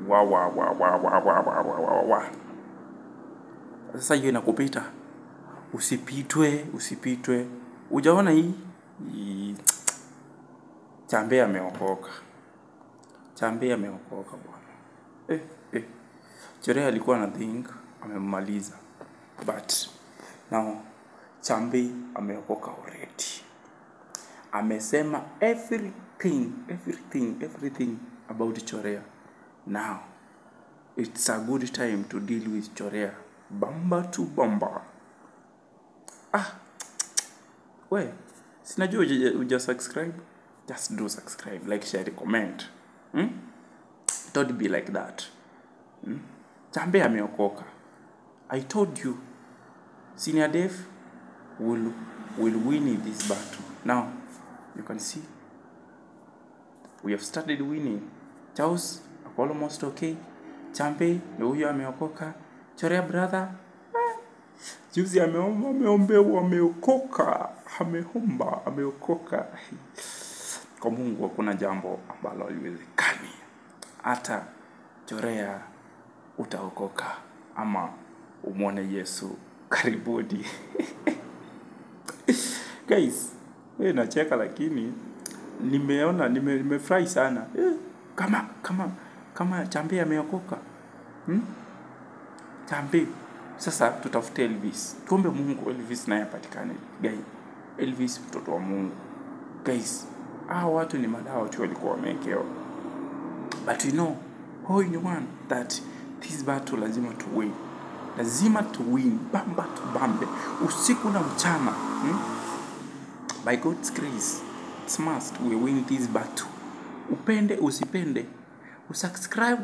Wa wa wa wa wa wa wa wa wa wa. Sasa hiyo inakupita. Usipitwe, usipitwe. Ujaona hii? Chambe ameokoka. Chambe ameokoka bwana. Chorea alikuwa na think amemmaliza. But now Chambe ameokoka already. Amesema everything, everything, everything about Chorea. Now it's a good time to deal with Chorea. Bamba to bamba. We, sinajua uja subscribe. Just do subscribe, like, share, comment. Don't be like that. Chambe ameokoka. I told you, Senior Dev will win in this battle. Now, you can see, we have started winning. Charles, almost okay. Chambe, huyu ameokoka. Chorea brother, juzi ameomba, ameombewa, ameokoka. Ameomba, ameokoka. Kwa Mungu hakuna jambo ambalo haliwezekani. Hata Chorea utaokoka ama umwone Yesu karibuni. Guys, nacheka lakini nimeona nimefurahi sana. Kama Chambe ameokoka. Chambe. Sasa tutafute Elvis. Tuombe Mungu Elvis naye apatikane. Guys, Elvis mtoto wa Mungu. Guys, hao watu ni madawa tu walikuwa wamewekewa. But you know, all in one that this battle lazima to win. Lazima to win, bamba to bambe, usiku na mchana. By God's grace, it's must we win this battle. Upende usipende, usubscribe,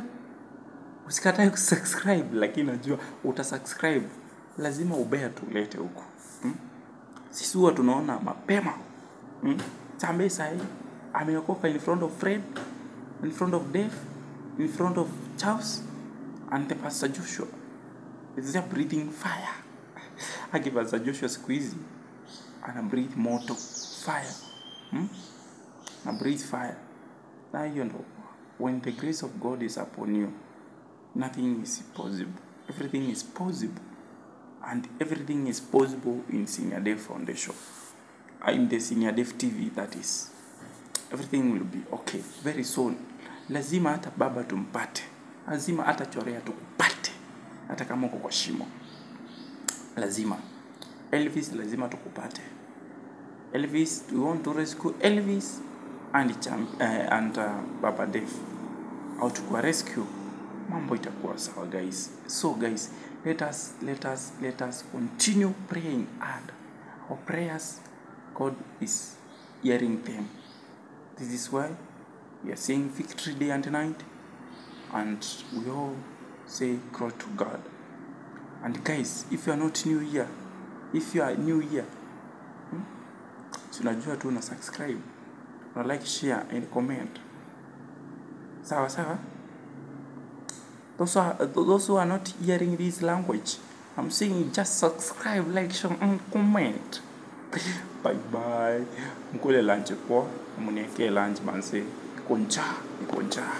usikatae kusubscribe, lakini najua utasubscribe. Lazima ubea tulete huko. Sisi huwa tunaona mapema. Chambe sahi ameokoka in front of Fred, in front of Dave, in front of Charles and the Pastor Joshua. It's there breathing fire. Aki Pastor Joshua siku hizi ana breathe moto, fire. Na breathe fire. Na hiyo ndo, when the grace of God is upon you, nothing is impossible. Everything is possible. And everything is possible in Senior Dev Foundation. In the Senior Dev TV, that is. Everything will be okay very soon. Lazima hata baba tumpate. Lazima hata Chorea tukupate. Hata kama uko kwa shimo. Lazima. Elvis lazima tukupate. Elvis, we want to rescue Elvis and Baba Dev. Out kwa rescue. Mambo itakuwa sawa guys. So guys, let us continue praying hard. Our prayers, God is hearing them. This is why we are saying victory day and night, and we all say glory to God. And guys, if you are not new here, if you are new here, tunajua tu na subscribe, na like, share and comment. Sawa sawa. Those who are not hearing this language, I'm saying just subscribe, like, share and comment. Bye bye. Mkule lunch poa, muniwekee lunch manze. Niko njaa, niko njaa.